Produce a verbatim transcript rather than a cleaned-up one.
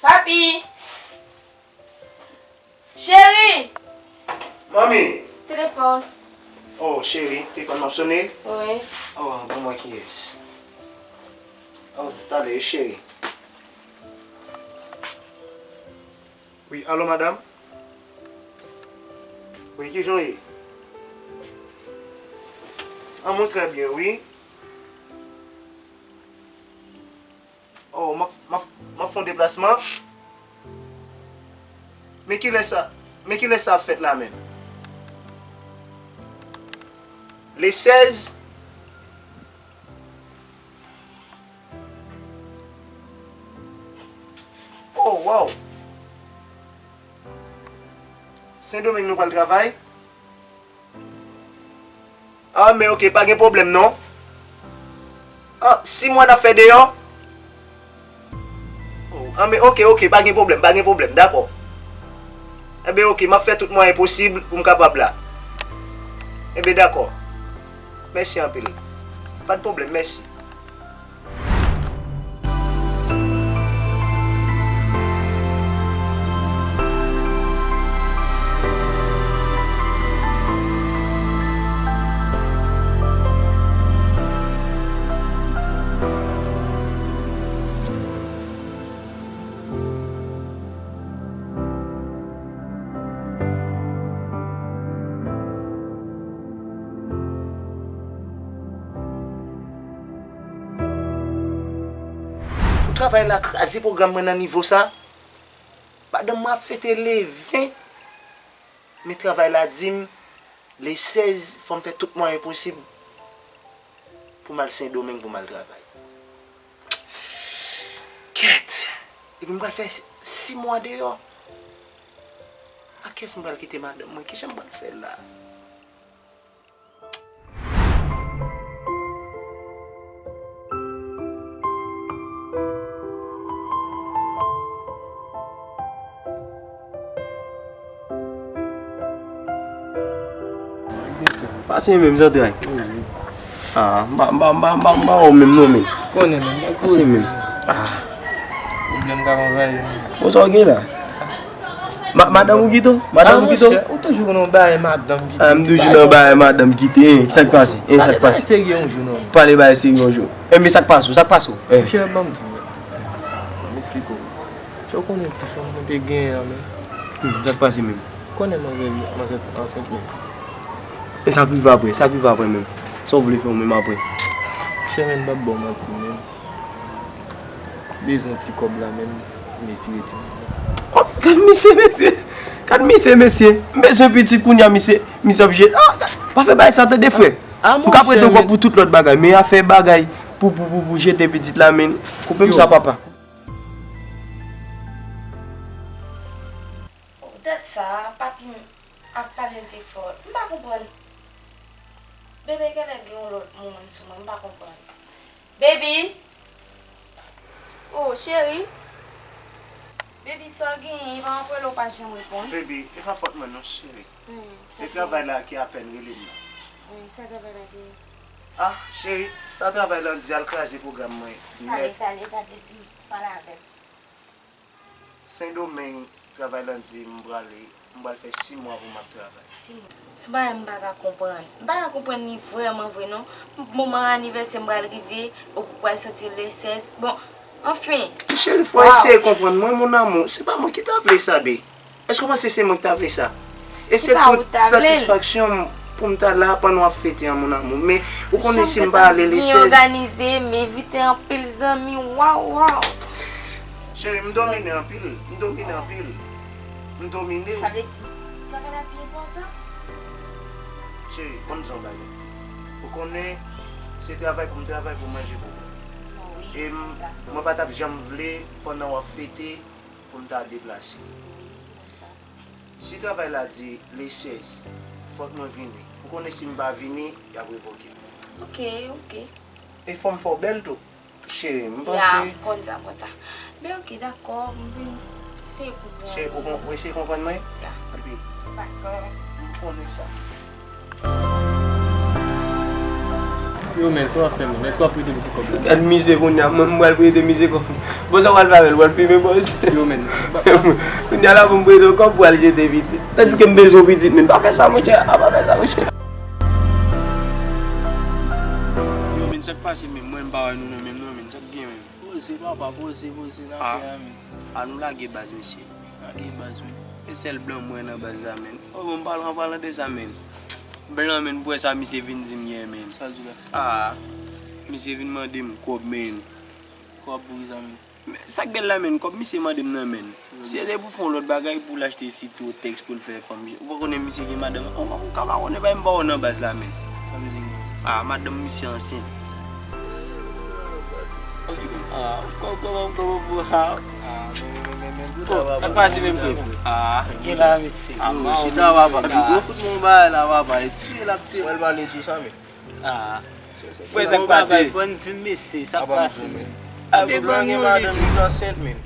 Papi! Cheri! Manmi! Telefòn. Oh, cheri, telefòn m ap sone? Wi. Oh, ban mwen kiyès. Oh, talè, cheri. Wi, alo, madanm? Wi, kijan w ye? An, mwen trè byen, wi. Oh, m ap, m ap, m ap fè yon deplasman. Men kilè sa, men kilè sa ap fèt la menm? Le sèz? Oh, wow! Sendomeng nou pral travay? Ah, men oke, pa gen pwoblèm non. Ah, sis mwa n ap fè deyò? Oh, ah, men oke, oke, pa gen pwoblèm, pa gen pwoblèm, dakò. Enben, oke, m ap fè tout mwayen posib pou m kapab la. Enben, dakò. Mèsi anpil. Pa de pwoblèm, mèsi. Pou travay la kraze pwogram mwen nan nivo sa, madanm mwen ap fete le ven, men travay la di m le sèz, fò m fè tout mwayen posib pou m al Sendomeng pou m al travay. Kèt! Epi m pral fè sis mwa deyò. Ak kiyès m pral kite madanm mwen? Kijan m pral fè la? Pase menm zantray. Ah, m pa, m pa, m pa, m pa, m pa wè w menm non, men. Konnen non, m pa koze. Pase menm. Ah. Pwoblèm k ap anvayi m. Bon, sa w gen la? Ma-, madanm ou kite w? Madanm ou kite w? Ah, monchè, ou toujou nan bagay madanm kite. Ah, m toujou nan bagay madanm kite. Hein, sa k pase? Hein, sa k pase? Pale bagay serye yon jou non. Pale bagay serye yon jou. Enben, sa k pase w? Sa k pase w? Hein. Monchè, ban m di w. M esplike w. Chè, ou konnen ti fanm mwen te genyen an, men. Hmm, sa k pase menm? Konnen manzè, manzè ansent menm. E sa k rive apre? Sa k rive apre menm? Sa w vle fè w menm apre? Chè, men m p ap ba w manti menm. Bezwen ti kòb la menm, m retire ti kòb la. Oh, gad misye, mesye! Gad misye, mesye! M bezwen pitit kounye a, misye, misye ap jete. Ah, gad, pa fè bagay sa tande, frè. Ah, m ka prete w kòb pou tout lòt bagay, men afè bagay pou, pou, pou, pou jete pitit la, men koupe m sa, papa. Poutèt sa, papi m ap pale m te fò. M pa konprann. Bebe genlè gen yon lòt moun sou mwen, m pa konprann. Baby! Oh, cheri! Baby, sa w genyen? E pa m ap rele w pa janm reponn. Baby, e pa fòt mwen non, cheri. Wi, sa travay la ki apèn rele m nan. Wi, sa travay la ki. Ah, cheri, sa travay la di al kraze pwogram mwen nèt. Sa vle, sa vle, sa vle di m pale avè m. Sendomeng, travay la di m prale, m pral fè sis mwa pou m ap travay. Sis mwa. Se yon bagay m pa ka konprann. M pa ka konprann li vrèman vre non. Moman anivèsè m pral rive, ou pral soti le sèz. Bon, anfen. Cheri, fò eseye konprann mwen, mon amour. Se pa mwen ki ta vle sa, be. Èske w panse se mwen ki ta vle sa? E se tout satisfaksyon m pou m ta la pandan w ap fete an, mon amour. Men, ou konnen si m pa ale le sèz. Byen òganize, m envite anpil zanmi, waw, waw. Cheri, m domine anpil, m domine anpil. M domine. Sa vle di, travay la pi enpòtan? Cheri, ban m di w yon bagay. Ou konnen, se travay pou m travay, pou manje pou bwè. E m, mwen pa t ap janm vle, pandan w ap fete, pou m ta deplase. Si travay la di le sèz, fòk mwen vini. Ou konnen si m pa vini, y ap revoke m. Ok, ok. E fò m fè w bèl tou. Cheri, m panse. Ya, m konn sa, m konn sa. Men ok, dakò, m vin eseye konprann. Cheri, ou kon-, ou eseye konprann mwen? Ya. Epi, dakò. M konnen sa. Yo, men, sa w ap fè, men? Èske w ap prete m ti kòb la? Gad misye kounye a, mwen, mwen pral prete misye kòb. Bon, sa w pral fè avè l? W pral fimen, bòs? Yo, men. Kounye a la pou m prete w kòb pou al jete pitit. Tandiske m bezwen yon pitit, men pa fè sa, monchè. A, pa fè sa, monchè. Yo, men, sa k pase, men? Mwen, m pa wè nou, non, men, non, men, sa k gen, men? Poze, papa, poze, poze, nan Ah. kè a, men. A nou lage baz, mesye. Lage baz, men. E sèl blan mwen nan baz la, men. O, bon, m palan, palan de sa, men. Blan, men, pou wè sa misye vin di m yè, men. Sa l di la? Ah, misye vin mande m kòb, men. Kòb pou ki sa, men? Men, sa k bèl la, men, kòb misye mande m nan, men. Si se te pou fè yon lòt bagay, pou l achte sitwotèks, pou l fè fanm, ou pa konnen misye gen madanm. Ou, ou ka pa konnen, bay m ba w nan baz la, men. Sa misye gen? Ah, madanm misye ansent. Ah, kò-, kòman, kòman pou, ah, Ah, men, men, men, men, men, Oh, sa k pase, menm frè? Ah, Gen la, mesye. Ah, Yo, chita, papa. Big Bro fout mwen yon bagay la, papa. E tiye l ap tiye. Mwen pale di sa, men. Ah. Frè, sa k pase? Fò n di m, mesye, sa k Apa m pase? di, men. Ah, Blan gen madanm li ansent, men.